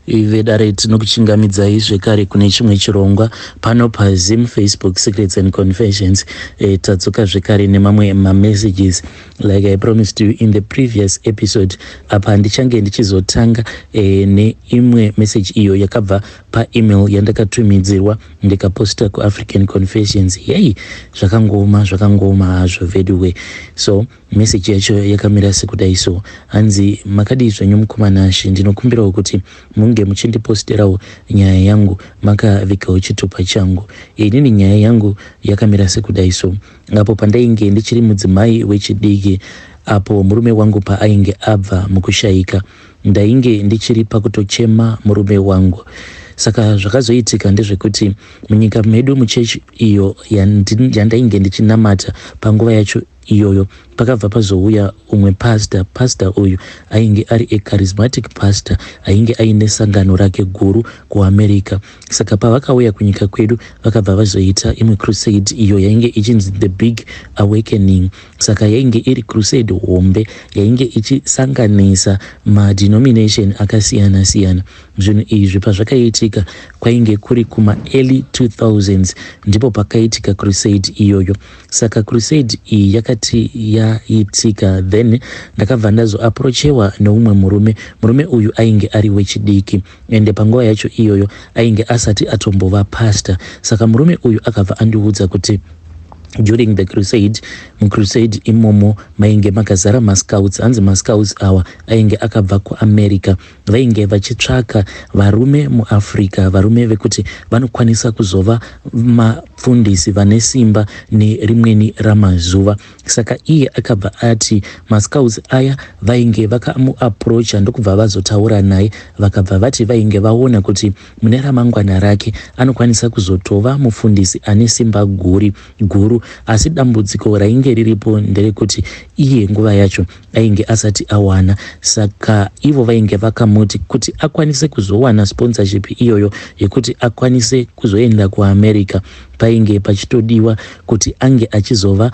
Vedare, tinokuchingamidzai zvekare kune chimwe chirongwa pano paZim Facebook Secrets and Confessions. Tadzoka zvekare nemamwe mamessages like I promised you in the previous episode. Apa ndichange ndichizotanga neimwe message iyo yakabva paemail yandakatumidzirwa ndikaposta kuAfrican Confessions. Yei, zvakangoma, zvakangoma hazvo veduwe. So message yacho yakamira sekudai so, hanzi, "Makadii zvenyu mukoma Nashe? Ndinokumbirawo kuti munge muchindiposterawo nyaya yangu makavigawo chitupa changu. Inini nyaya yangu yakamira sekudai so. Apo pandainge ndichiri mudzimai wechidiki, apo murume wangu paainge abva mukushayika, ndainge ndichiri pakutochema murume wangu. Saka zvakazoitika ndezvekuti munyika medu, muchechi iyo yandainge ndichinamata panguva yacho iyoyo, pakabva pazouya umwe pastor. Pastor uyu ainge ari a charismatic pastor ainge aine sangano rake guru kuAmerica. Saka pavakauya kunyika kwedu, vakabva vazoita imwe crusade iyo yainge ichinzi the Big Awakening. Saka yainge iri crusade hombe yainge ichisanganisa madenomination akasiyana siyana. Zvinhu izvi pazvakaitika, kwainge kuri kumaearly 2000s, ndipo pakaitika crusade iyoyo. Saka crusade iyi yakati yaitika, then ndakabva ndazoapproachewa neumwe murume. Murume uyu ainge ari wechidiki, ende panguva yacho iyoyo ainge asati atombova pastor. Saka murume uyu akabva andiudza kuti during the crusade, mucrusade imomo mainge makazara mascouts. Hanzi mascouts awa ainge akabva kuAmerica, vainge vachitsvaka varume muAfrica, varume vekuti vanokwanisa kuzova mapfundisi vane simba nerimweni ramazuva. Saka iye akabva ati mascouts aya vainge vakamuapproacha, ndokubva vazotaura naye, vakabva vati vainge vaona kuti mune ramangwana rake anokwanisa kuzotova mufundisi ane simba guri guru, asi dambudziko rainge riripo nderekuti iye nguva yacho ainge asati awana. Saka ivo vainge vakamuti kuti akwanise kuzowana sponsorship iyoyo yekuti akwanise kuzoenda kuAmerica, painge pachitodiwa kuti ange achizova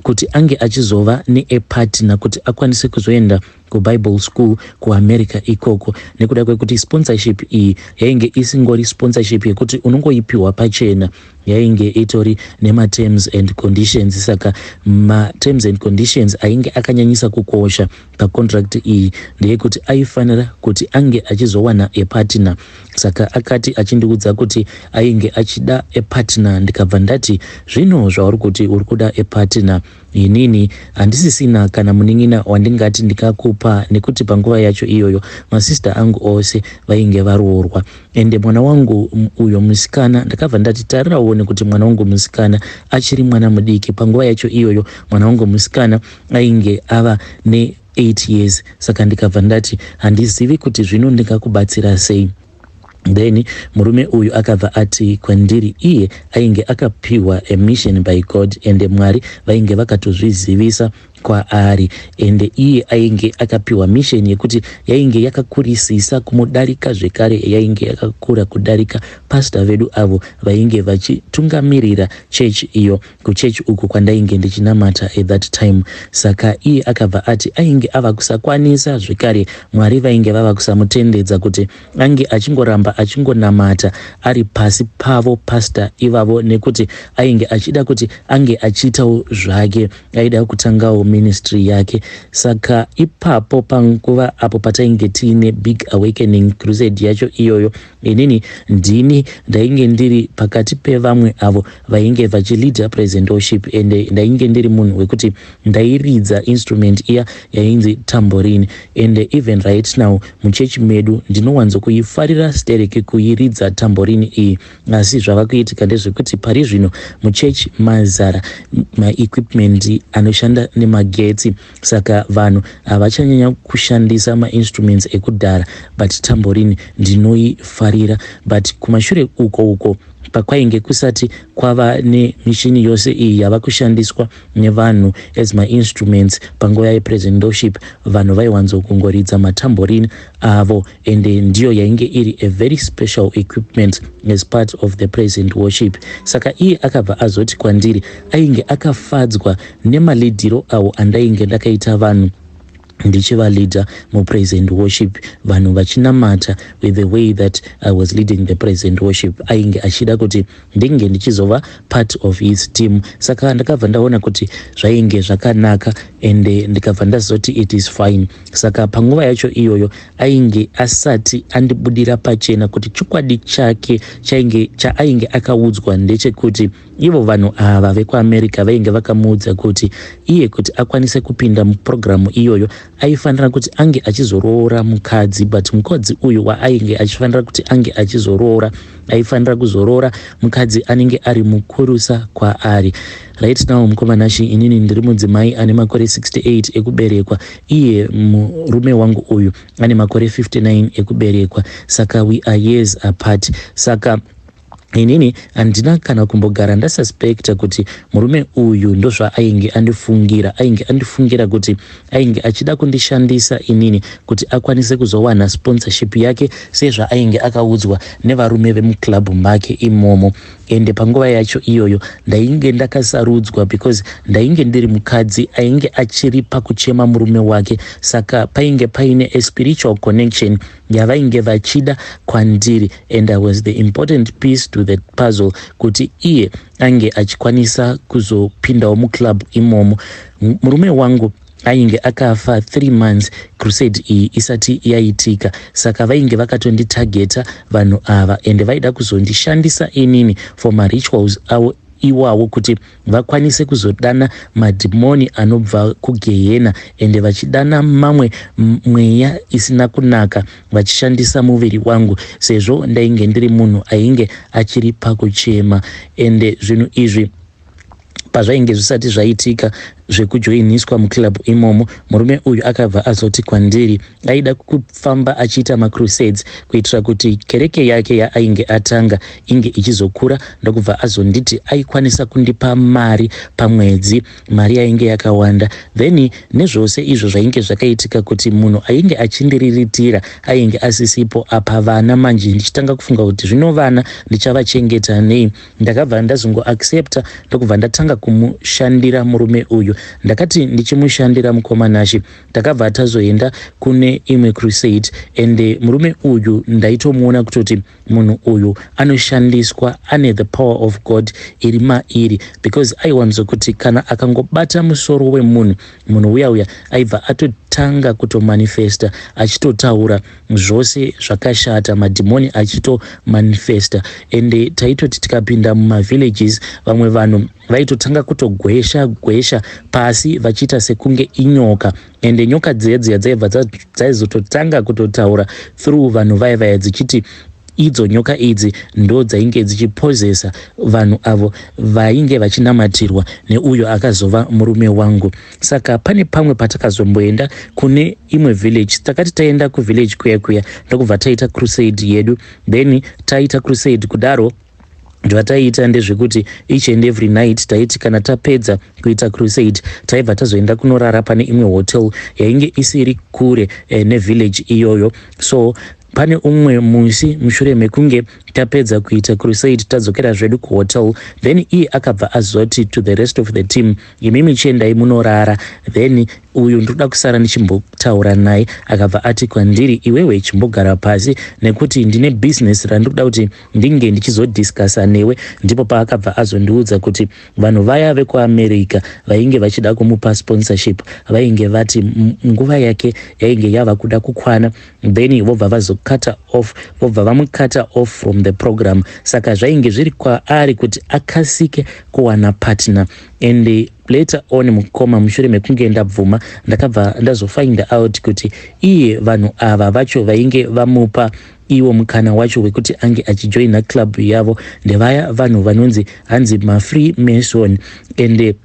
kuti ange achizova neapartner kuti akwanise kuzoenda kuBible school kuAmerica ikoko, nekuda kwekuti sponsorship iyi yainge isingori sponsorship yekuti unongoipiwa pachena, yainge itori nematerms and conditions. Saka materms and conditions ainge akanyanyisa kukosha pacontract iyi ndeyekuti aifanira kuti ange achizowana apartner. Saka akati achindiudza kuti ainge achida apartner, ndikabva ndati, 'Zvino zvauri kuti uri kuda apartner, inini handisisina kana munin'ina wandingati ndikakupa, nekuti panguva yacho iyoyo masista angu ose vainge varoorwa, ende mwana wangu uyo musikana.' Ndakabva ndati, 'Tarira uone kuti mwana wangu musikana achiri mwana mudiki.' Panguva yacho iyoyo mwana wangu musikana ainge ava ne8 years. Saka ndikabva ndati, 'Handizivi kuti zvino ndingakubatsira sei.' Then murume uyu akabva ati kwandiri iye ainge akapiwa a mission by God, ende Mwari vainge vakatozvizivisa kwaari, ende iye ainge akapiwa mission yekuti yainge yakakurisisa kumudarika, zvekare yainge yakakura kudarika pasta vedu avo vainge vachitungamirira chechi iyo, kuchechi uku kwandainge ndichinamata at that time. Saka iye akabva ati ainge ava kusakwanisa, zvekare Mwari vainge vava kusamutendedza kuti ange achingoramba achingonamata ari pasi pavo pasta ivavo, nekuti ainge achida kuti ange achiitawo zvake, aida kutangawo ministry yake. Saka ipapo panguva apo patainge tiine Big Awakening crusade yacho iyoyo, inini ndini ndainge ndiri pakati pevamwe avo vainge vachileada praise and worship, ende ndainge ndiri munhu wekuti ndairidza instrument iya yainzi tambourine. And even right now muchechi medu ndinowanzokuifarira stereki kuiridza tambourine iyi, asi zvava kuitika ndezvekuti pari zvino muchechi mazara maequipment anoshanda nemagetsi, saka vanhu havachanyanya kushandisa mainstruments ekudhara, but tambourine ndinoifarira. But kumashure uko uko pakwainge kusati kwava nemishini yose iyi yava kushandiswa nevanhu as mainstruments panguva yepraise and worship, vanhu vaiwanzokungoridza matambourine avo, ende ndiyo yainge iri a very special equipment as part of the praise and worship. Saka iye akabva azoti kwandiri ainge akafadzwa nemaleadiro avo andainge ndakaita vanhu. Ndichivaleada mupraise and worship, vanhu vachinamata with the way that I was leading the praise and worship. Ainge achida kuti ndinge ndichizova part of his team, saka ndakabva ndaona kuti zvainge zvakanaka ende ndikabva ndazoti it is fine. Saka panguva yacho iyoyo ainge asati andibudira pachena kuti chokwadi chake chainge chaainge akaudzwa ndechekuti ivo vanhu ava vekuAmerica vainge vakamuudza kuti iye kuti akwanise kupinda mupurogiramu iyoyo aifanira kuti ange achizoroora mukadzi, but mukadzi uyu waainge achifanira kuti ange achizoroora aifanira kuzoroora mukadzi anenge ari mukurusa kwaari. Right now, mukoma Nashi, inini ndiri mudzimai ane makore 68 ekuberekwa. Iye murume wangu uyu ane makore 59 ekuberekwa, saka we are years apart. Saka inini handina kana kumbogara ndasuspecta kuti murume uyu ndozvaainge andifungira. Ainge andifungira kuti ainge achida kundishandisa inini kuti akwanise kuzowana sponsorship yake, sezvaainge akaudzwa nevarume vemuclub make imomo. Ende panguva yacho iyoyo ndainge ndakasarudzwa because ndainge ndiri mukadzi ainge achiri pakuchema murume wake, saka painge paine a spiritual connection yavainge vachida kwandiri, and I was the important piece to the puzzle kuti iye ange achikwanisa kuzopindawo muclub imomo. Murume wangu ainge akafa 3 months crusade iyi isati yaitika, saka vainge vakatonditageta vanhu ava, ende vaida kuzondishandisa inini for marituals avo iwawo kuti vakwanise kuzodana madhimoni anobva kugehena, ende vachidana mamwe mweya isina kunaka vachishandisa muviri wangu, sezvo ndainge ndiri munhu ainge achiri pakuchema. Ende zvinhu izvi pazvainge zvisati zvaitika zvekujoiniswa muclub imomo, murume uyu akabva azoti kwandiri aida kufamba achiita macrusades kuitira kuti kereke yake yaainge atanga inge ichizokura, ndokubva azonditi aikwanisa kundipa mari pamwedzi, mari yainge yakawanda. Then nezvose izvo zvainge zvakaitika, kuti munhu ainge achindiriritira ainge asisipo, apa vana manje ndichitanga kufunga kuti zvino vana ndichavachengeta nei, ndakabva ndazongoaccepta, ndokubva ndatanga kumushandira murume uyu. Ndakati ndichimushandira, mukoma Nashi, takabva tazoenda kune imwe crusade, ende murume uyu ndaitomuona kutoti munhu uyu anoshandiswa, ane the power of God iri mairi, because aiwanzokuti kana akangobata musoro wemunhu, munhu uya uya aibva atotanga kutomanifesta achitotaura zvose zvakashata, madhimoni achitomanifesta. Ende taitoti tikapinda mumavillages, vamwe vanhu vaitotanga kutogwesha gwesha pasi vachiita sekunge inyoka, ende nyoka dziya dziya dzaibva dzaizototanga kutotaura through vanhu vaya vaya, dzichiti idzo nyoka idzi ndo dzainge dzichipozesa vanhu avo vainge vachinamatirwa neuyo akazova murume wangu. Saka pane pamwe patakazomboenda kune imwe village. Takati taenda kuvillage kuya kuya, ndokubva taita crusade yedu. Then taita crusade kudaro, zvataiita ndezvekuti each and every night taiti kana tapedza kuita crusade, taibva tazoenda kunorara pane imwe hotel yainge isiri kure nevillage iyoyo. So pane umwe musi, mushure mekunge tapedza kuita crusade, tadzokera zvedu kuhotel, then iye akabva azoti to the rest of the team, "Imimi chiendai munorara, then uyu ndoda kusara ndichimbotaura naye." Akabva ati kwandiri, "Iwewe chimbogara pasi nekuti ndine bhizinesi randinoda kuti ndinge ndichizodiscussa newe." Ndipo paakabva azondiudza kuti vanhu vaya vekuAmerica vainge vachida kumupa sponsorship vainge vati nguva yake yainge yava kuda kukwana, then vobva vazokata off, vobva vamukata off from the program. Saka zvainge zviri kwaari kuti akasike kuwana partner. And later on, mukoma, mushure mekunge ndabvuma, ndakabva ndazofind out kuti iye vanhu ava vacho vainge vamupa iwo mukana wacho wekuti ange achijoina club yavo ndevaya vanhu vanonzi hanzi mafree mason, ende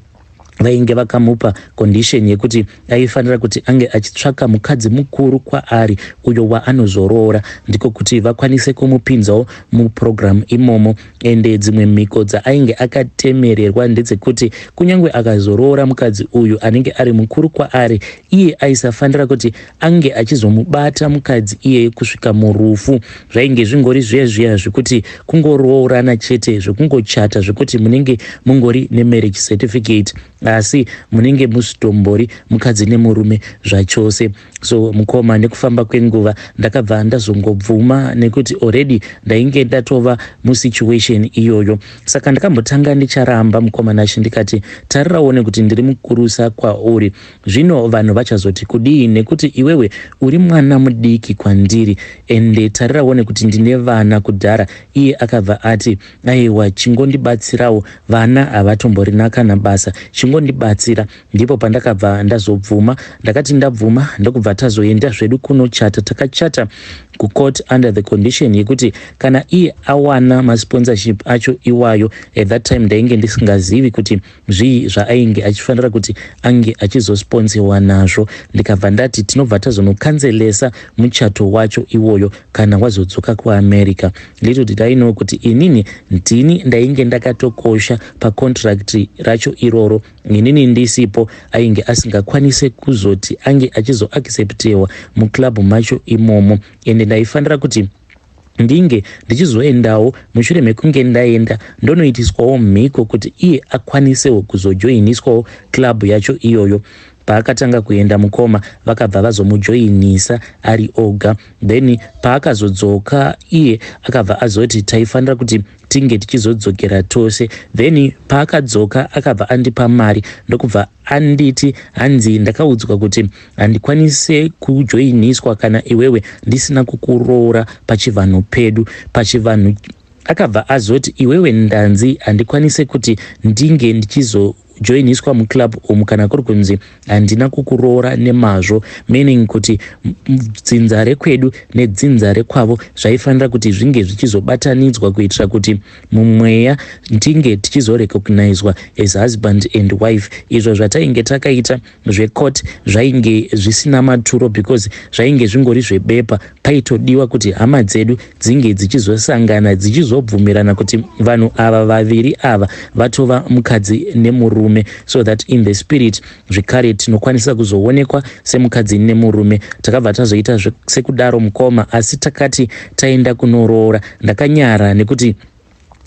vainge vakamupa condition yekuti aifanira kuti ange achitsvaka mukadzi mukuru kwaari uyo waanozoroora, ndiko kuti vakwanise kumupinzawo muprogram imomo. Ende dzimwe mhiko dzaainge akatemererwa ndedzekuti kunyange akazoroora mukadzi uyu anenge ari mukuru kwaari, iye aisafanira kuti ange achizomubata mukadzi iyeye kusvika murufu. Zvainge zvingori zviya zviya zvekuti kungoroorana chete, zvekungochata, zvekuti munenge mungori nemarriage certificate. Asi munenge musitombori mukadzi nemurume zvachose. So mukoma, nekufamba kwenguva ndakabva ndazongobvuma nekuti already ndainge ndatova musituation iyoyo. Saka ndakambotanga ndicharamba, mukoma Nashe, ndikati, "Tariraone kuti ndiri mukurusa kwauri. Zvino vanhu vachazoti kudii nekuti iwewe uri mwana mudiki kwandiri? Ende tariraone kuti ndine vana kudhara." Iye akabva ati, "Aiwa, chingondibatsirawo, vana havatomborina kana basa, chingondibatsira." Ndipo pandakabva ndazobvuma. Ndakati ndabvuma, ndokubva tazoenda zvedu kunochata. Takachata kucourt under the condition yekuti kana iye awana masponsorship acho iwayo. At that time ndainge ndisingazivi kuti zvii zvaainge achifanira kuti ange achizosponsewa nazvo. Ndikabva ndati tinobva tazonokanzelesa muchato wacho iwoyo kana wazodzoka kuAmerica. Little did I know kuti inini ndini ndainge ndakatokosha pacontract racho iroro. Inini ndisipo, ainge asingakwanise kuzoti ange achizoacceptewa muclub macho imomo. Ende ndaifanira kuti ndinge ndichizoendawo, mushure mekunge ndaenda ndonoitiswawo mhiko kuti iye akwanisewo kuzojoiniswawo club yacho iyoyo. Paakatanga kuenda, mukoma, vakabva vazomujoinisa ari oga. Then paakazodzoka iye akabva azoti taifanira kuti tinge tichizodzokera tose. Then paakadzoka akabva andipa mari, ndokubva anditi, hanzi, "Ndakaudzwa kuti handikwanise kujoiniswa kana iwewe ndisina kukuroora pachivanhu pedu, pachivanhu." Akabva azoti, "Iwewe ndanzi handikwanise kuti ndinge ndichizojoiniswa muclub umu kana kuri kunzi handina kukuroora nemazvo," meaning kuti dzinza rekwedu nedzinza rekwavo zvaifanira kuti zvinge zvichizobatanidzwa kuitira kuti mumweya tinge tichizorecognizwa as husband and wife. Izvo zvatainge takaita zvecourt zvainge zvisina maturo because zvainge zvingori zvebepa. Paitodiwa kuti hama dzedu dzinge dzichizosangana, dzichizobvumirana kuti vanhu ava vaviri ava vatova mukadzi nemurume, so that in the spirit zvekare tinokwanisa kuzoonekwa semukadzi nemurume. Takabva tazoita sekudaro, mukoma. Asi takati taenda kunoroora, ndakanyara nekuti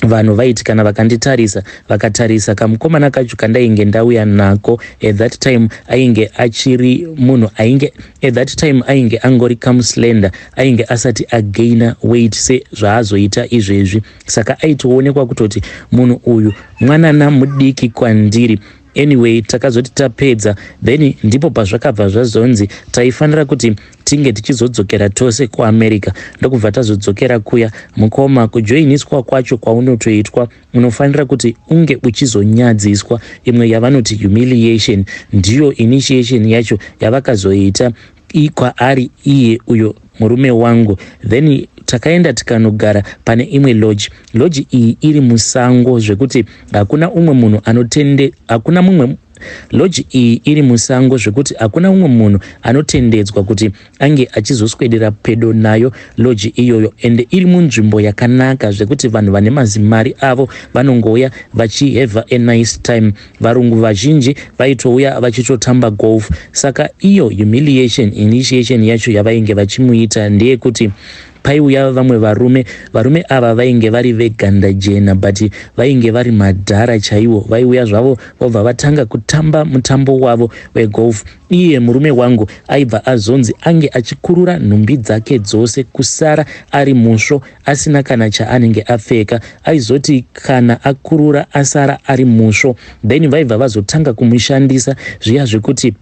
vanhu vaiti kana vakanditarisa, vakatarisa kamukomana kacho kandainge ndauya nako, at that time ainge achiri munhu ainge, at that time ainge angori kamuslender, ainge asati againa weight sezvaazoita izvezvi. Saka aitoonekwa kutoti munhu uyu mwanana mudiki kwandiri. Anyway, takazoti tapedza, then ndipo pazvakabva zvazonzi taifanira kuti tinge tichizodzokera tose kuAmerica. Ndokubva tazodzokera kuya, mukoma. Kujoiniswa kwacho kwaunotoitwa, unofanira kuti unge uchizonyadziswa, imwe yavanoti humiliation. Ndiyo initiation yacho yavakazoita kwaari iye uyo murume wangu. Then takaenda tikanogara pane imwe lodge. Lodge iyi iri musango zvekuti hakuna umwe munhu anotende, hakuna mumwe. Lodge iyi iri musango zvekuti hakuna umwe munhu anotendedzwa kuti ange achizoswedera pedo nayo lodge iyoyo. Ende iri munzvimbo yakanaka zvekuti vanhu vane mazimari avo vanongouya vachihave a nice time. Varungu vazhinji vaitouya vachitotamba golf. Saka iyo humiliation initiation yacho yavainge vachimuita ndeyekuti paiuya vamwe varume. Varume ava vainge vari veganda jena, but vainge vari madhara chaiwo. Vaiuya zvavo, vobva vatanga kutamba mutambo wavo wegolf. Iye murume wangu aibva azonzi ange achikurura nhumbi dzake dzose, kusara ari musvo, asina kana chaanenge apfeka. Aizoti kana akurura, asara ari musvo, then vaibva vazotanga kumushandisa zviya zvekuti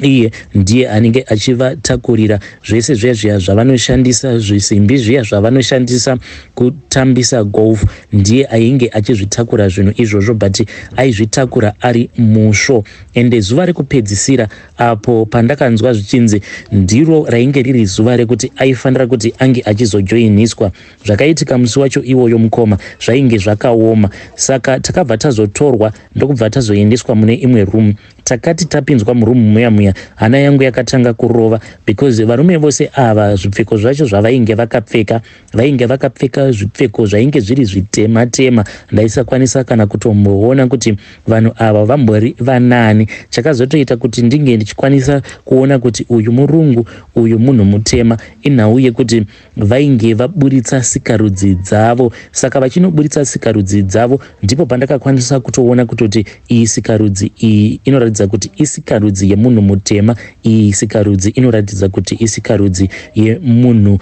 iye ndiye anenge achivatakurira zvese zviya zviya zvavanoshandisa, zvisimbi zviya zvavanoshandisa kutambisa golf. Ndiye ainge achizvitakura zvinhu izvozvo, but aizvitakura ari musvo. Ende zuva rekupedzisira apo pandakanzwa zvichinzi ndiro rainge riri zuva rekuti aifanira kuti ange achizojoiniswa, zvakaitika musi wacho iwoyo, mukoma, zvainge zvakaoma. Saka takabva tazotorwa, ndokubva tazoendeswa mune imwe room. Takati tapinzwa muroom muya muya mweya. Hana yangu yakatanga kurova because varume vose ava zvipfeko zvacho zvavainge vakapfeka, vainge vakapfeka zvipfeko zvainge zviri zvitema tema. Ndaisakwanisa kana kutomboona kuti vanhu ava vambori vanani. Chakazotoita kuti ndinge ndichikwanisa kuona kuti uyu murungu, uyu munhu mutema, inhau yekuti vainge vaburitsa sikarudzi dzavo. Saka vachinoburitsa sikarudzi dzavo, ndipo pandakakwanisa kutoona kutoti iyi sikarudzi iyi inoratidza kuti isikarudzi yemunhu mutema, iyi sikarudzi inoratidza kuti isikarudzi yemunhu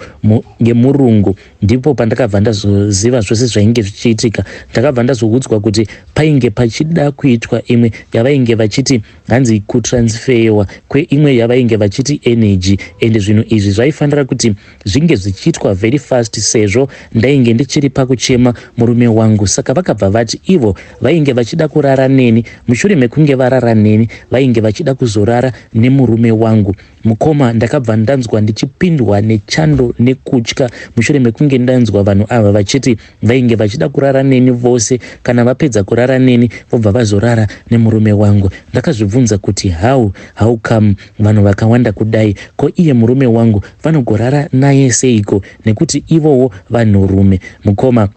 yemurungu. Ndipo pandakabva ndazoziva zvose zvainge zvichiitika. Ndakabva ndazoudzwa kuti painge pachida kuitwa imwe yavainge vachiti hanzi kutransferwa kweimwe yavainge vachiti energy, and zvinhu izvi zvaifanira kuti zvinge zvichiitwa very fast sezvo ndainge ndichiri pakuchema murume wangu. Saka vakabva vati ivo vainge vachida kurara neni. Mushure mekunge varara neni, vainge vachida kuzorara nemurume wangu. Mukoma, ndakabva ndanzwa ndichipindwa nechando nekutya mushure mekunge ndanzwa vanhu ava vachiti vainge vachida kurara neni vose. Kana vapedza kurara neni, vobva vazorara nemurume wangu. Ndakazvibvunza kuti how come vanhu vakawanda kudai? Ko iye murume wangu vanogorara naye seiko, nekuti ivowo vanhurume? Mukoma,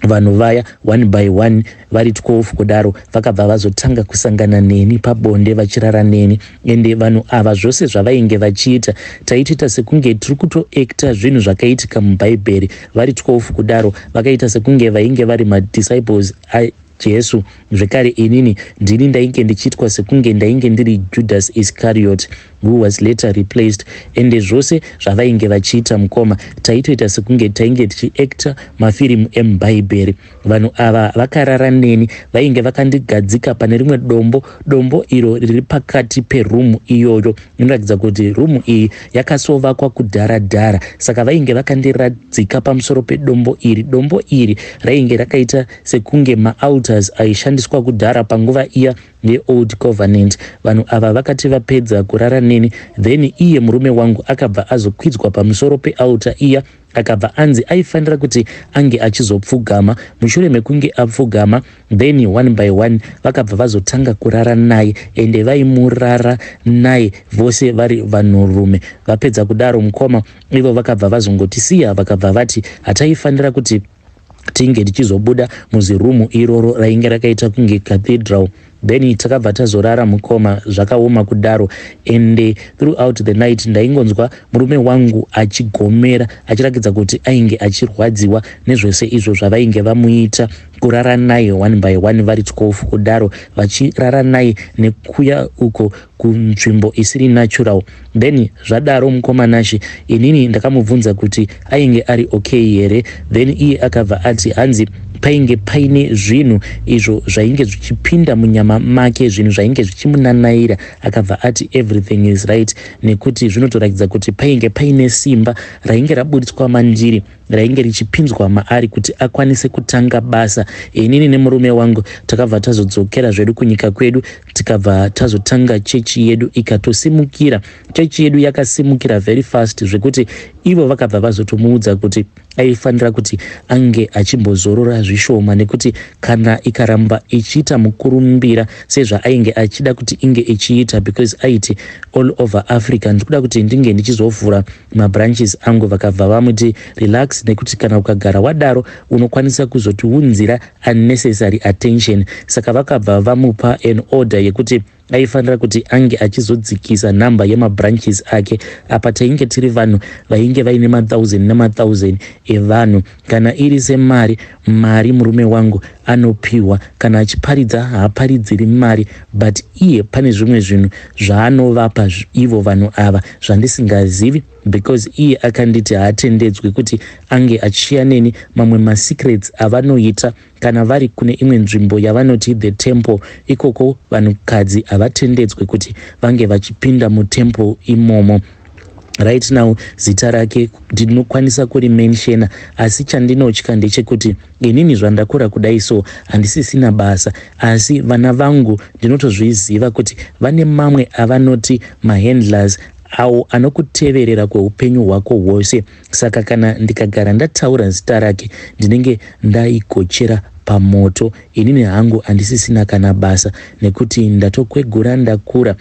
vanhu vaya one by one vari 12 kudaro vakabva vazotanga kusangana neni pabonde, vachirara neni. Ende vanhu ava zvose zvavainge vachiita, taitoita sekunge tiri kutoacta zvinhu zvakaitika mubhaibheri. Vari 12 kudaro vakaita sekunge vainge vari madisciples aJesu. Zvekare inini ndini ndainge ndichiitwa sekunge ndainge ndiri Judas Iscariot, who was later replaced. Ende zvose zvavainge vachiita, mukoma, taitoita sekunge tainge tichiacta mafirimu emubhaibheri. Vanhu ava vakarara neni, vainge vakandigadzika pane rimwe dombo, dombo iro riri pakati perumu iyoyo. Inoratidza kuti rumu iyi yakasovakwa kudhara dhara. Saka vainge vakandiradzika pamusoro pedombo iri. Dombo iri rainge rakaita sekunge maaltars aishandiswa kudhara panguva iya yeOld Covenant. Vanhu ava vakati vapedza kurara neni, then iye murume wangu akabva azokwidzwa pamusoro pealtar iya. Akabva anzi aifanira kuti ange achizopfugama. Mushure mekunge apfugama, then one by one vakabva vazotanga kurara naye, ende vaimurara naye vose vari vanhurume. Vapedza kudaro, mukoma, ivo vakabva vazongotisiya. Vakabva vati hataifanira kuti tinge tichizobuda muzirumu iroro rainge rakaita kunge cathedral. Then takabva tazorara, mukoma, zvakaoma kudaro. Ende throughout the night ndaingonzwa murume wangu achigomera, achirakidza kuti ainge achirwadziwa nezvose izvo zvavainge vamuita, kurara naye one by one vari 12 kudaro, vachirara naye nekuya uko kunzvimbo isiri natural. Then zvadaro, mukoma Nashe, inini ndakamubvunza kuti ainge ari okay here. Then iye akabva ati hanzi painge paine zvinhu izvo zvainge zvichipinda munyama make, zvinhu zvainge zvichimunanaira. Akabva ati everything is right, nekuti zvinotoratidza kuti painge paine simba rainge raburitswa mandiri, rainge richipinzwa maari kuti akwanise kutanga basa. Inini nemurume wangu takabva tazodzokera zvedu kunyika kwedu, tikabva tazotanga chechi yedu, ikatosimukira. Chechi yedu yakasimukira very fast, zvekuti ivo vakabva vazotomuudza kuti aifanira kuti ange achimbozorora zvishoma, nekuti kana ikaramba ichiita mukurumbira sezvaainge achida kuti inge ichiita, because aiti all over Africa ndikuda kuti ndinge ndichizovhura mabranches angu, vakabva vamuti relax, nekuti kana ukagara wadaro unokwanisa kuzotiunzira unnecessary attention. Saka vakabva vamupa an order yekuti aifanira kuti ange achizodzikisa nhamba yemabranches ake. Apa tainge tiri vanhu vainge vaine ma1000 nema1000 evanhu. Kana iri semari, mari murume wangu anopiwa kana achiparidza, haaparidziri mari, but iye pane zvimwe zvinhu zvaanovapa ivo vanhu ava zvandisingazivi, because iye akanditi haatendedzwi kuti ange achiya neni mamwe masecrets avanoita kana vari kune imwe nzvimbo yavanoti the temple. Ikoko vanhukadzi havatendedzwi kuti vange vachipinda mutemple imomo. Right now zita rake ndinokwanisa kurimentiona, asi chandinotya ndechekuti inini zvandakura kudai so handisisina basa, asi vana vangu ndinotozviziva kuti vane mamwe avanoti mahandlers awo anokuteverera kweupenyu hwako hwose. Saka kana ndikagara ndataura zita rake, ndinenge ndaigochera. pamoto. Inini hangu handisisina kana basa nekuti ndatokwegura ndakura,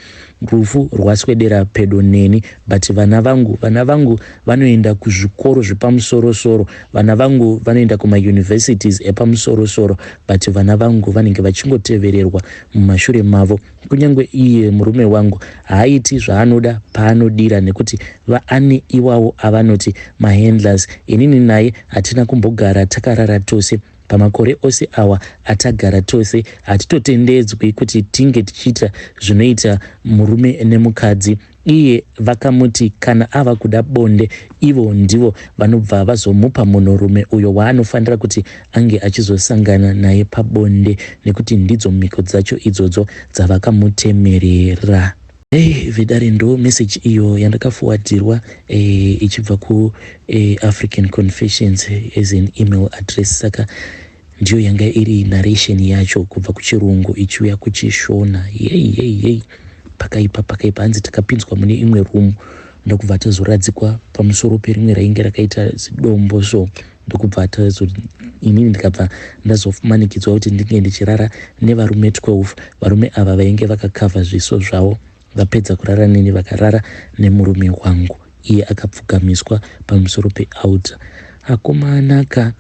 rufu rwaswedera pedo neni, but vana vangu, vana vangu vanoenda kuzvikoro zvepamusorosoro, vana vangu vanoenda kumauniversities epamusorosoro, but vana vangu vanenge vachingotevererwa mumashure mavo. Kunyange iye murume wangu haaiti zvaanoda paanodira nekuti vaane iwawo avanoti mahandlers. Inini naye hatina kumbogara takarara tose pamakore ose awa atagara tose. Hatitotendedzwi kuti tinge tichiita zvinoita murume nemukadzi. Iye vakamuti kana ava kuda bonde, ivo ndivo vanobva vazomupa munhurume uyo waanofanira kuti ange achizosangana naye pabonde nekuti ndidzo mhiko dzacho idzodzo dzavakamutemerera. Hey, vedare, ndo message iyo yandakaforwardirwa ichibva kuAfrican Confessions as an email address. Saka ndiyo yanga iri narration yacho kubva kuchirungu ichiuya kuchishona. Yei yei yei, pakaipa, pakaipa. Hanzi takapinzwa mune imwe room, ndokubva tazoradzikwa pamusoro perimwe rainge rakaita zidombo so, ndokubva tazo inini ndikabva ndazomanikidzwa kuti ndinge ndichirara nevarume 12. Varume ava vainge vakakavha zviso zvavo. Vapedza kurara neni, vakarara nemurume wangu, iye akapfugamiswa pamusoro pealtar. Akomanaka,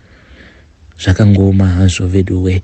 zvakangoma hazvo veduwe.